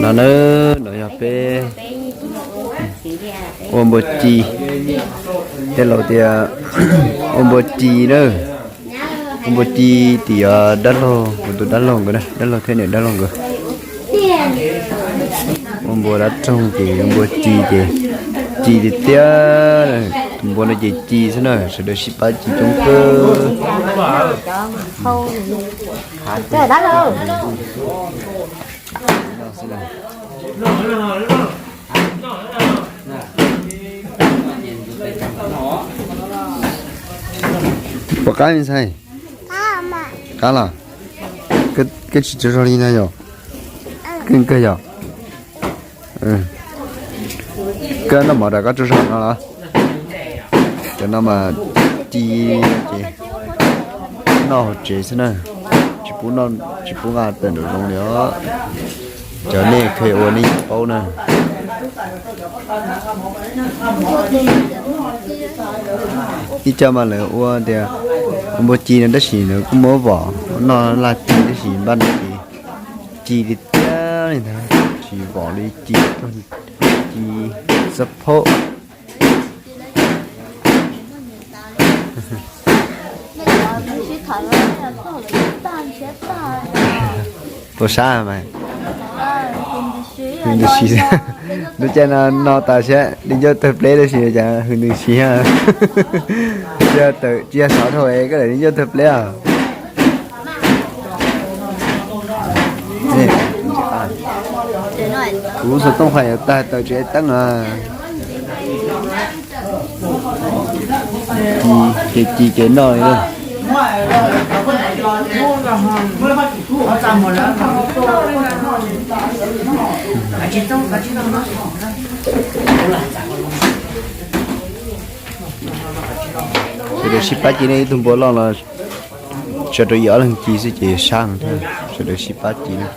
No na, no yog peb ua npua ci, tej laus tias ua npua ci na, ua npua ci tim dab laug, kuv tus dab laug nkawd, dab laug thiab niam dab laug nkawd ua npua dab roog ces ua npua ci ces ci tiag tiag, tus npua no ces ci xwb na, sawv daws sib pab ci coob kawg. Puas qab me ntxhais? Qab los? Koj tsis tsaug zog li no yom? Koj kawg yom? Koj noj mov rau koj tsaug zog no los? Cov no mas ci ces noj hauv tsev xwb na, tsis pub nqa tawm nraum zoov li os. Cov nej kheev ua nej yeej paub na. Ib co mas lawv ua tias ua npua ci no tab sis lawv kuj muab vom noj laj ci tab sis npaj no ces ci li tiag li ntag, tsis vom li ci, ci xab phaub. Tus sab mas, hwm ntws si, lub caij no no tas siab li ncauj tawg pleb tab sis cas hwm ntws si. Tsis yog xov dhau koj daim li ncauj tawg pleb os. Kuv xov tooj qhov yuav tag tawm tsis teeb os. Ces ci ces noj li. Sawv daws sib pab ci ne, ib tug npua loj los tso rau yim ob leeg ci xwb ces sab thiab, sawv daws sib pab ci na.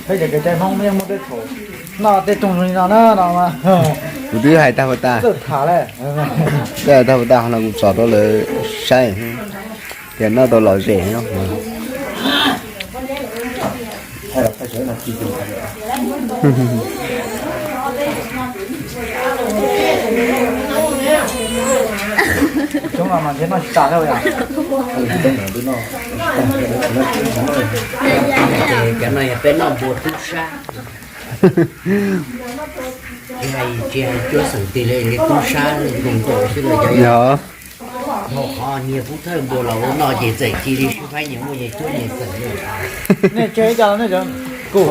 Peb cov kev cai Hmoob yeej muaj tej thaum noj tej rooj zoo li no na no mas. Kuv twb hais tag puas tas, txawj tham lawm. Twb hais tag puas tas no kuv tso rau lawv saib tias noj tau lom zem. Coob los mas ntshe noj tsis tas thiab. Ces cov no yog peb noj npua tub sab. Tsis hais, tsis hais cuab xeem twg li, tub sab zoo nkaus xwb los yog. Yog, thaum qhov nyias pub thawj npua los ua noj ces txawm cia li sib faib nyias muaj nyias cuab nyias xeem li. Nej tseg ib co nej cov, kuv,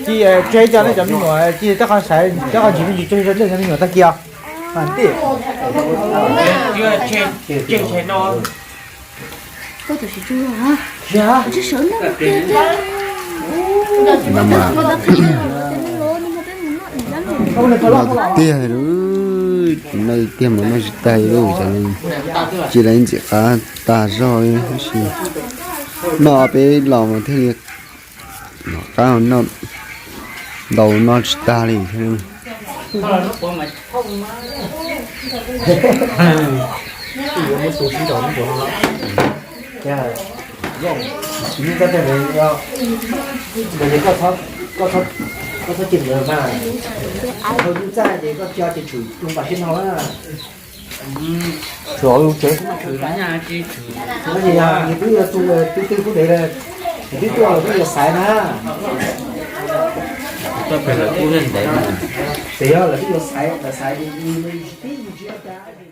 ci, tseg ib co nej cov me nyuam ci rab qhov ntsis me ntsis tseg rau nej cov me nyuam tag kis. Mas tij, tiag, no tiag mas noj tsis tag li, ces lawv ntxim qab tag zog li tab sis noj peb los mas thiaj li noj qab, noj ntau noj tsis tag li thiab. Koj txhob cim ntawd mas, thaum yus txaj ces koj co ces tshwm tus pas sib no na. Tshwm yus tsev xwb mas tshwm. Yus twb yog tus twg twb dev lawm, yus twb tuaj los twb yuav xaiv na. Ces yog lawv twb yuav xaiv, lawv xaiv ces yus tib yus tsis ua cas.